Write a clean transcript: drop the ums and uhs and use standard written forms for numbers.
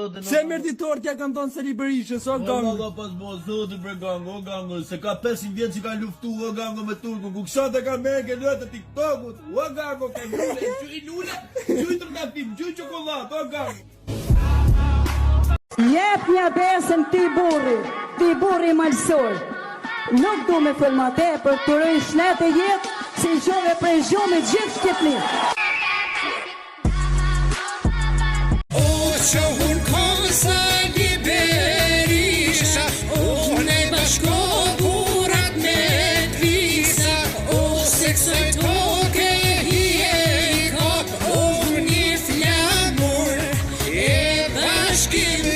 Zotin. Pse mirditorët ja kanë dhënë Sali Berishës, o O gang? valla pas bo zotin bre gango, o gango, se ka 500 vjet që ka luftu o gango me turkun, ku këshat e ka merë ke lëtë të TikTokut, o gango, ke lule, gjuj lule, gjuj trëndafil, gjuj çokollatë, o gango. Jepnja besën ti burri, ti burri malsor. Nuk du me fol ma tepër, t'uroj shnet e jetë, se i çove prej gjumit gjithë Shqipninë. O qohun Sali Berisha O ne bashko burrat me plisa O se kësaj toke hije i kap O një flamur e bashkim.